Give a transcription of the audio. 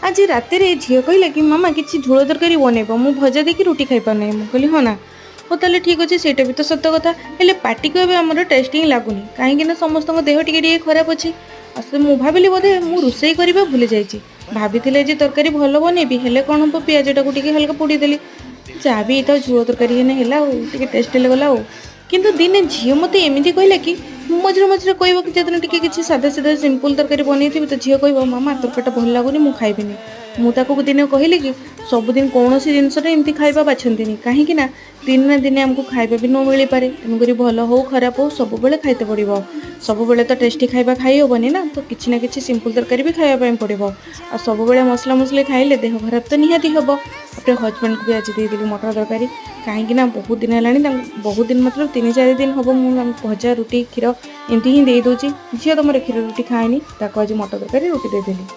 ଆଜି ରାତିରେ ଝିଅ କହିଲା କି ମାମା, କିଛି ଝୋଳ ତରକାରୀ ବନେଇବ, ମୁଁ ଭଜା ଦେଇକି ରୁଟି ଖାଇପାରୁନାହିଁ। ମୁଁ କହିଲି, ହଁ ନା, ହଉ ତାହେଲେ ଠିକ୍ ଅଛି। ସେଇଟା ବି ତ ସତ କଥା। ହେଲେ ପାଟିକୁ ଏବେ ଆମର ଟେଷ୍ଟିଂ ଲାଗୁନି, କାହିଁକି ନା ସମସ୍ତଙ୍କ ଦେହ ଟିକେ ଟିକେ ଖରାପ ଅଛି। ଆଉ ସେ ମୁଁ ଭାବିଲି ବୋଧେ ମୁଁ ରୋଷେଇ କରିବା ଭୁଲି ଯାଇଛି। ଭାବିଥିଲି ଆଜି ତରକାରୀ ଭଲ ବନେଇବି, ହେଲେ କ'ଣ ହେବ, ପିଆଜଟାକୁ ଟିକେ ହାଲକା ପୋଡ଼ିଦେଲି। ଯାହା ବି ହେଇଥାଉ, ଝୋଳ ତରକାରୀ ହେଲେ ହେଲା ଆଉ ଟିକେ ଟେଷ୍ଟ ହେଲେ ଗଲା ଆଉ। କିନ୍ତୁ ଦିନେ ଝିଅ ମୋତେ ଏମିତି କହିଲା କି ମଝିରେ ମଝିରେ କହିବ କି ଯେଦିନ ଟିକେ କିଛି ସାଧା ସିଧା ସିମ୍ପଲ୍ ତରକାରୀ ବନେଇଥିବି, ତ ଝିଅ କହିବ, ମାମା, ତରକାରୀଟା ଭଲ ଲାଗୁନି, ମୁଁ ଖାଇବିନି। ମୁଁ ତାକୁ ଦିନେ କହିଲି କି ସବୁଦିନ କୌଣସି ଜିନିଷରେ ଏମିତି ଖାଇବା ବାଛନ୍ତିନି, କାହିଁକି ନା ଦିନେ ନା ଦିନେ ଆମକୁ ଖାଇବା ବି ନ ମିଳିପାରେ। ତେଣୁକରି ଭଲ ହଉ ଖରାପ ହଉ, ସବୁବେଳେ ଖାଇତେ ପଡ଼ିବ। ସବୁବେଳେ ତ ଟେଷ୍ଟି ଖାଇବା ଖାଇ ହେବନି ନା, ତ କିଛି ନା କିଛି ସିମ୍ପଲ୍ ତରକାରୀ ବି ଖାଇବା ପାଇଁ ପଡ଼ିବ। ଆଉ ସବୁବେଳେ ମସଲା ମସଲି ଖାଇଲେ ଦେହ ଖରାପ ତ ନିହାତି ହେବ। ତାପରେ ହଜବେଣ୍ଡକୁ ବି ଆଜି ଦେଇଦେଲି ମଟର ତରକାରୀ, କାହିଁକି ନା ବହୁତ ଦିନ ହେଲାଣି ତାଙ୍କୁ, ବହୁତ ଦିନ ମତଲବ 3-4 ଦିନ ହେବ, ମୁଁ ତାଙ୍କୁ ଭଜା, ରୁଟି, କ୍ଷୀର ଏମିତି ହିଁ ଦେଇଦେଉଛି। ଝିଅ ତ ମୋର କ୍ଷୀର ରୁଟି ଖାଏନି, ତାକୁ ଆଜି ମଟର ତରକାରୀ ରୁଟି ଦେଇଦେଲି।